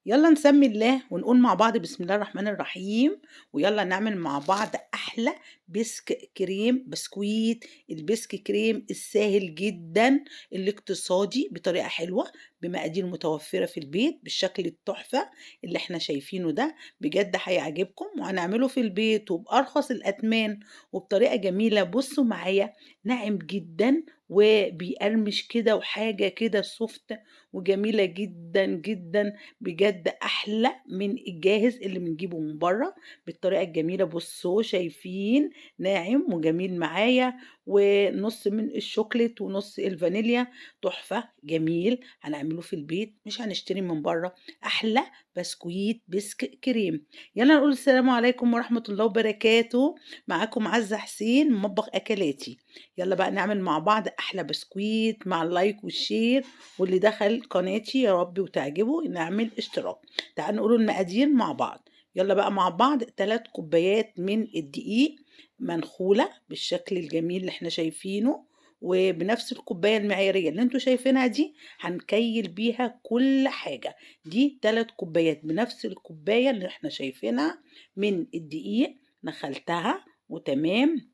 يلا نسمي الله ونقول مع بعض بسم الله الرحمن الرحيم، ويلا نعمل مع بعض أحلى بيسك كريم بسكويت. البيسك كريم السهل جدا الاقتصادي بطريقة حلوة بمقادير متوفرة في البيت بالشكل التحفة اللي احنا شايفينه ده، بجد هيعجبكم، وهنعمله في البيت وبأرخص الأتمان وبطريقة جميلة. بصوا معايا، ناعم جدا وبيقرمش كده وحاجة كده soft وجميلة جدا جدا، بجد أحلى من الجاهز اللي بنجيبه من بره بالطريقة الجميلة. بصوا شايفين ناعم وجميل معايا، ونص من الشوكليت ونص الفانيليا، تحفة جميل. هنعمله في البيت مش هنشتري من بره. أحلى بسكويت بيسك كريم. يلا نقول السلام عليكم ورحمة الله وبركاته. معاكم عزة حسين مطبخ أكلاتي. يلا بقى نعمل مع بعض أحلى بسكويت مع ال like وال share، واللي دخل قناتي يا رب وتعجبه نعمل اشتراك. تعالوا نقول المقادير مع بعض. يلا بقى مع بعض. 3 كوبايات من الدقيق منخولة بالشكل الجميل اللي احنا شايفينه، وبنفس الكوباية المعيارية اللي انتوا شايفينها دي هنكيل بيها كل حاجة. دي 3 كوبايات بنفس الكوباية اللي احنا شايفينها من الدقيق، نخلتها وتمام.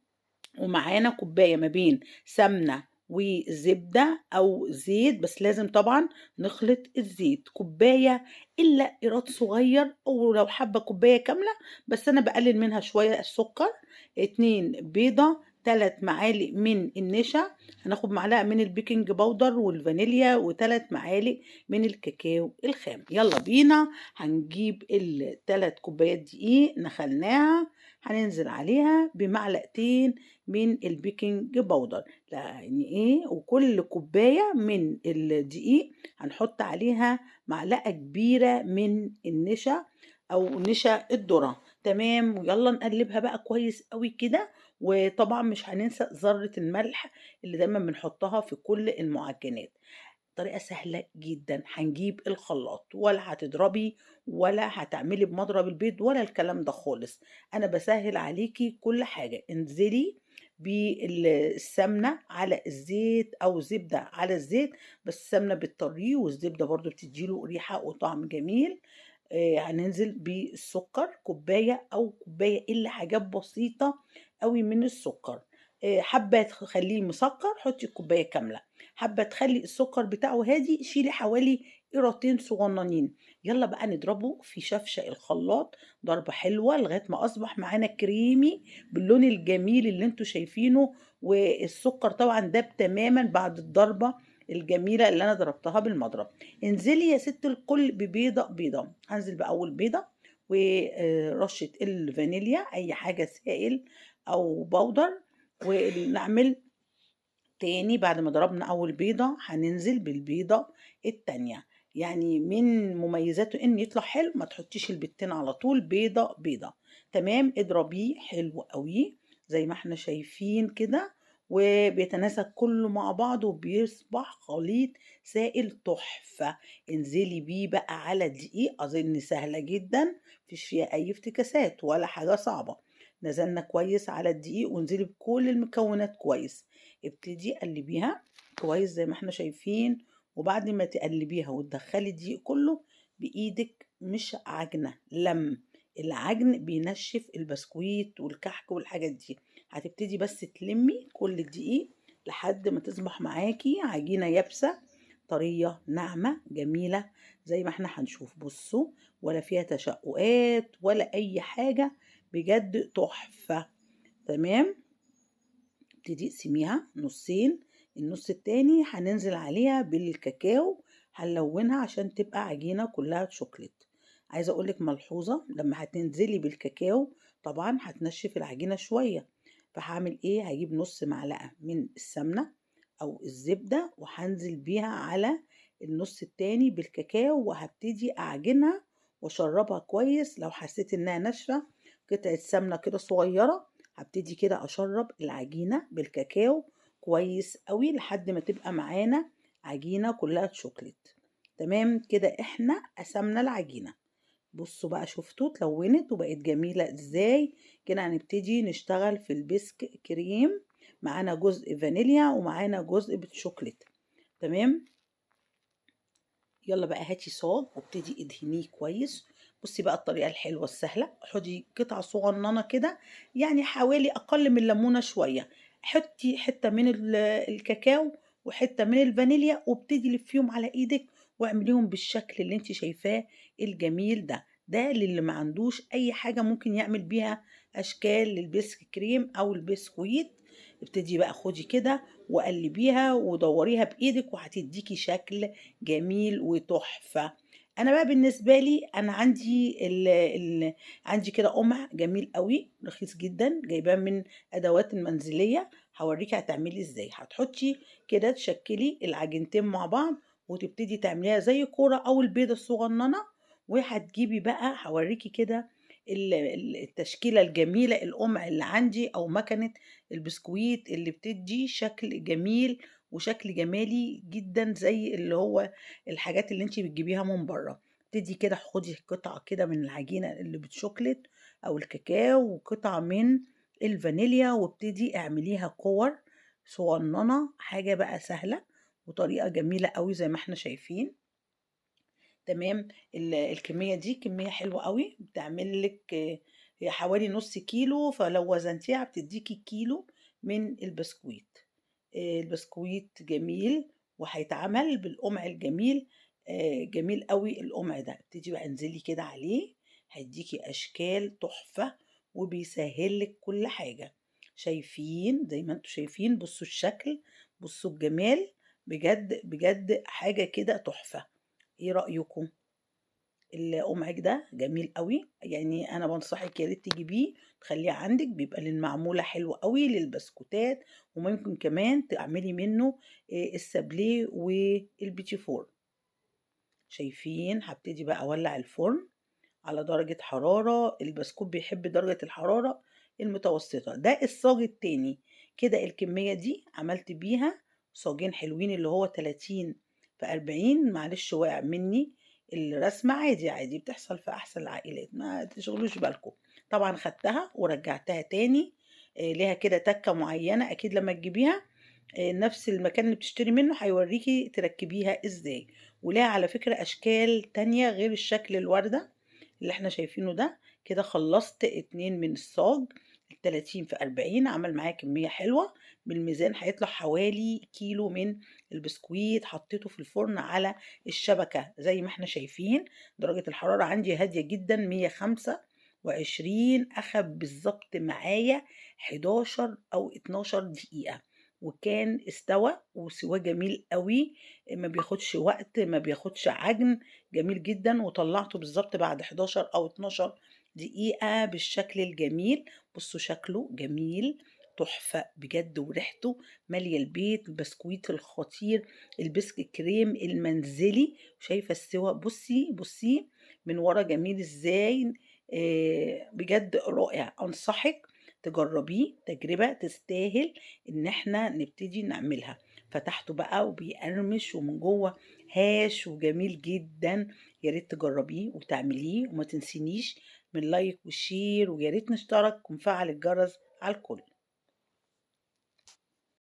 ومعانا كوباية ما بين سمنة وزبدة أو زيت، بس لازم طبعا نخلط الزيت. كوباية إلا قيراط صغير، أو لو حابة كوباية كاملة بس أنا بقلل منها شوية السكر. 2 بيضة، 3 معالق من النشا، هناخد معلقة من ال baking powder والفانيليا، و3 معالق من الكاكاو الخام. يلا بينا. هنجيب التلات كوبايات دقيق نخلناها، هننزل عليها بمعلقتين من ال baking powder، يعني ايه، وكل كوباية من الدقيق هنحط عليها معلقة كبيرة من النشا او نشا الذرة. تمام. ويلا نقلبها بقى كويس قوي كده. وطبعا مش هننسى ذرة الملح اللي دايما بنحطها في كل المعجنات. طريقة سهلة جدا. هنجيب الخلاط، ولا هتضربي ولا هتعملي بمضرب البيض ولا الكلام ده خالص، انا بسهل عليكي كل حاجة. انزلي بالسمنة على الزيت او زبدة على الزيت، بس السمنة بتطريه والزبدة برضو بتديله ريحة وطعم جميل. هننزل بالسكر كوباية او كوباية الا حاجات بسيطة قوي من السكر. حابة تخليه مسكر حطي الكوباية كاملة، حابة تخلي السكر بتاعه هادي شيلي حوالي قيراطين صغننين. يلا بقى نضربه في شفشق الخلاط ضربة حلوة لغاية ما أصبح معانا كريمي باللون الجميل اللي انتوا شايفينه، والسكر طبعا داب تماما بعد الضربة الجميلة اللي أنا ضربتها بالمضرب. انزلي يا ست الكل ببيضة بيضة. هنزل بأول بيضة ورشة الفانيليا، أي حاجة سائل أو بودر. ونعمل تاني بعد ما ضربنا أول بيضة هننزل بالبيضة التانية. يعني من مميزاته إن يطلع حلو ما تحطيش البيضتين على طول، بيضة بيضة. تمام. اضربيه حلو قوي زي ما احنا شايفين كده، وبيتناسق كله مع بعضه وبيصبح خليط سائل تحفة. انزلي بيه بقى على دقيق، أظن سهلة جدا مفيش فيها أي افتكاسات ولا حاجة صعبة. نزلنا كويس على الدقيق وانزلي بكل المكونات كويس. ابتدي قلبيها كويس زي ما احنا شايفين، وبعد ما تقلبيها وتدخلي الدقيق كله بإيدك، مش عجنة، لم العجن بينشف البسكويت والكحك والحاجات دي. هتبتدي بس تلمي كل الدقيق لحد ما تصبح معاكي عجينة يابسة طرية ناعمة جميلة زي ما احنا هنشوف. بصوا ولا فيها تشققات ولا أي حاجة، بجد تحفة. تمام. ابتدي اقسميها نصين، النص التاني هننزل عليها بالكاكاو، هنلونها عشان تبقى عجينة كلها شوكليت. عايزة اقولك ملحوظة، لما هتنزلي بالكاكاو طبعا هتنشف العجينة شوية، فهعمل ايه؟ هجيب نص معلقة من السمنة او الزبدة وهنزل بيها على النص التاني بالكاكاو، وهبتدي اعجنها واشربها كويس. لو حسيت انها ناشفة قطعة سمنة كده صغيرة، هبتدي كده اشرب العجينة بالكاكاو كويس قوي لحد ما تبقى معانا عجينة كلها شوكليت. تمام كده احنا قسمنا العجينة. بصوا بقى شفتوا اتلونت وبقت جميلة ازاي. كده هنبتدي نشتغل في البسك كريم. معانا جزء فانيليا ومعانا جزء بالشوكليت. تمام. يلا بقى هاتي صاج وابتدي ادهنيه كويس. بصي بقى الطريقة الحلوة السهلة، خدي قطعة صغننة كده، يعني حوالي أقل من ليمونة شوية، حطي حتة من الكاكاو وحتة من الفانيليا، وابتدي لفيهم على ايدك واعمليهم بالشكل اللي انت شايفاه الجميل ده. ده للي ما عندوش اي حاجة ممكن يعمل بيها اشكال للبيسك كريم او البسكويت. ابتدي بقى خدي كده وقلبيها ودوريها بايدك وهتديكي شكل جميل وتحفة. انا بقى بالنسبة لي انا عندي عندي كده قمع جميل قوي رخيص جدا، جايباه من ادوات المنزلية. هوريكي هتعملي ازاي. هتحطي كده تشكلي العجينتين مع بعض وتبتدي تعمليها زي كورة او البيضة الصغننة، وهتجيبي بقى هوريكي كده التشكيلة الجميلة، القمع اللي عندي او مكنة البسكويت اللي بتدي شكل جميل وشكل جمالي جدا زي اللي هو الحاجات اللي انتي بتجيبيها من بره. ابتدي كده خدي قطعة كده من العجينة اللي بالشوكليت او الكاكاو وقطعة من الفانيليا، وابتدي اعمليها كور صغننة. حاجة بقى سهلة وطريقة جميلة قوي زي ما احنا شايفين. تمام. الكمية دي كمية حلوة قوي، بتعمل لك هي حوالي نص كيلو، فلو وزنتيها بتديكي كيلو من البسكويت. البسكويت جميل وهيتعمل بالقمع الجميل، جميل قوي القمع ده. ابتدي بقى انزلي كده عليه، هيديكي اشكال تحفة وبيسهل لك كل حاجة. شايفين زي ما انتوا شايفين، بصوا الشكل، بصوا الجمال، بجد بجد حاجة كده تحفة. ايه رأيكم؟ القمع ده جميل قوي، انا بنصحك يا ريت تجيبيه تخليه عندك، بيبقى للمعمولة حلو قوي، للبسكوتات، وممكن كمان تعملي منه، السابليه والبيتي فور. شايفين؟ هبتدي بقى اولع الفرن على درجة حرارة، البسكوت بيحب درجة الحرارة المتوسطة. ده الصاج التاني كده. الكمية دي عملت بيها صاجين حلوين اللي هو 30 في 40. معلش واقع مني الرسمة، عادي عادي بتحصل في أحسن العائلات، ما تشغلوش بالكم. طبعا خدتها ورجعتها تاني، ليها كده تكة معينة، أكيد لما تجيبيها، نفس المكان اللي بتشتري منه هيوريكي تركبيها ازاي. وليها على فكرة أشكال تانية غير الشكل الوردة اللي احنا شايفينه ده. كده خلصت 2 من الصاج التلاتين في 40، عمل معايا كمية حلوة. بالميزان هيطلع حوالي كيلو من البسكويت. حطيته في الفرن على الشبكة زي ما احنا شايفين، درجة الحرارة عندي هادية جدا 125. أخد بالظبط معايا 11 أو 12 دقيقة وكان استوى، وسواه جميل قوي، ما بياخدش وقت، ما بياخدش عجن، جميل جدا. وطلعته بالظبط بعد 11 أو 12 دقيقة بالشكل الجميل. بصوا شكله جميل تحفة بجد، وريحته مالية البيت. البسكويت الخطير، البسك كريم المنزلي. شايفة السوا؟ بصي بصي من ورا جميل ازاي، بجد رائع. انصحك تجربيه، تجربة تستاهل ان احنا نبتدي نعملها. فتحته بقى وبيقرمش ومن جوه هاش وجميل جدا. يا ريت تجربيه وتعمليه، وما تنسينيش من like و share، ويا ريت نشترك ونفعل الجرس على الكل.